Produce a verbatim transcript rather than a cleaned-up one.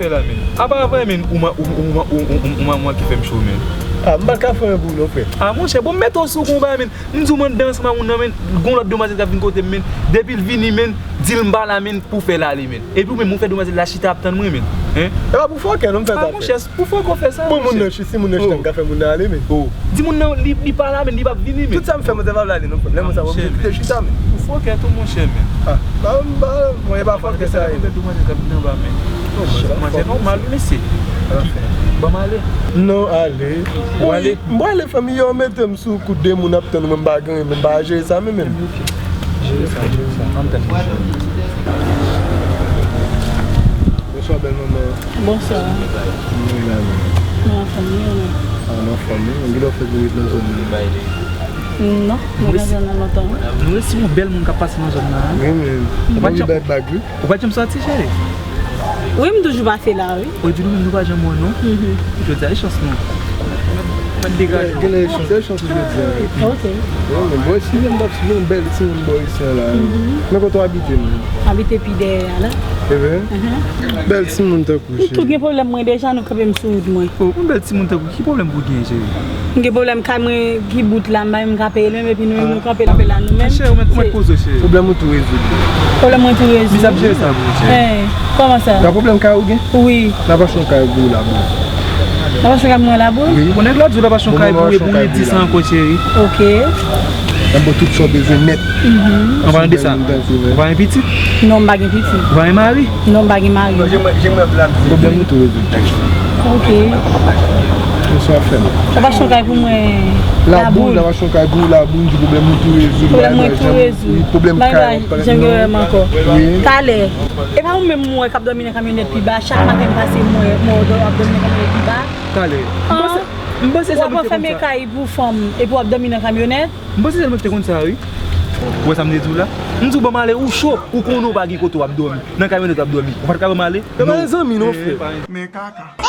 Fè la, men. A pa vre, men, ou ma-, ou, ou, ou, ou, ou, ou manman ki fè m cho, men. Ah, m pa ka fè anyen pou ou non, frè. Ah, monchè, bon, m mete w sou konba, men. M di w m anndan ansanm ak moun nan, men. Gon lòt demwazèl k ap vin kote m, men. Depi l vini, men, di l m pa la, men, pou fè l ale, men. Epi ou menm, ou fè demwazèl la chita ap tann mwen, men. Hein? E pa pou fòkè non m fè sa, frè. Ah, monchè, pou fòkè w fè sa, monchè. Bon, moun nan chi-, si moun nan chita, m ka fè moun nan ale, men. Oh. Di moun nan, li, li pa la, men, li p ap vini, men. Tout sa m fè, mwen te pa vle ale non, frè. Lè mwen sa, mwen oblije kite chita, men. Ou fòkè tou, monchè, men. Ah, ba, ba, mwen, e pa fòkè sa ye. Gade demwazèl k ap vin anba, men. Manzè nòmal, wi, mesye. Ban m ale. Non, ale. Ou ale? M prale, fanmi, yo mete m sou kout de moun ap tann mwen, m pa gen, men m pa jere sa, men, men. Jere sa, jere sa. Ann tann, monchè. Bonswa, bèl manman. Bonswa. Kòman w ye la menm? Mwen anfòm, wi, ou menm? Ah, m anfòm, wi. Gen lè w fèk vin ret nan zòn nan? Non, mwen nan zòn nan lontan, wi. Nou resi yon bèl moun k ap pase nan zòn nan, wi. Wi, men. Ou pa janm bèl bag, wi. Ou pa janm sòti, cheri? Wi, m toujou pase la, wi. Ou di nou menm nou pa janm wè w, non? Mhm. Jodi a, e chans nou. Mwen degaje. Gen lè e chans, e chans ou jodi a, wi. Ok. Wi, men bò isi, menm m t ap swiv yon bèl timoun bò isi a la, wi. Mhm. Men kote w abite menm? Abite pi dèyè a la. E vre? Mhm. Bèl timoun tankou w, cheri. M tou gen pwoblèm mwen deja, nou kanpe m sou wout mwen. Oh, yon bèl timoun tankou w, ki pwoblèm pou w gen, cheri? M gen pwoblèm kay mwen ki bout la, m pa menm ka peye l menm, epi nou menm nou kanpe, kanpe la nou menm. Ah, cheri, ou mèt, ou mèt poze w, cheri. Pwoblèm ou tou rezoud. Pwoblèm mwen tou rezoud. Misye ap jere sa pou ou, cheri. Hein, kòman sa? Nan pwoblèm kay ou gen? Wi. N ap achte yon kay pou ou la, bon. N ap achte yon kay pou mwen la, bon? Wi. Bon, nèg la di w l ap achte yon kay pou ou, e pou mwen di sa ankò, cheri. Ok. N ap ba w tout sa w bezwen nèt. Mhm. An palan de sa, ou pa gen pitit? Non, m pa gen pitit. Ou pa gen mari? Non, m pa gen mari. Pwoblèm ou tou rezoud. Ok. Ou sa fè m. Ou pa chonje pou mwen. Labou, Labou. Labou, Labou, di pwoblèm ou tou rezoud. Pwoblèm mwen tou rezoud. Wi, pwoblèm kay, janm gen pwoblèm ankò. Wi. Talè. E pa ou menm mwen k ap dòmi nan kamyonèt pi ba, chak maten m pase mwen, mwen w ap dòmi nan kamyonèt pi ba. Talè. M panse, m panse sa w ap anfème kay pou fanm epi w ap dòmi nan kamyonèt. M panse sèlman te konn sa, wi. Ou wè sa m te di w la? M di w ban m ale, ou cho, ou konnen w pa gen kote w ap dòmi. Nan kamyonèt w ap dòmi. Ou pa t ka ban m ale? Yo pa zanmi non, frè. Men kaka.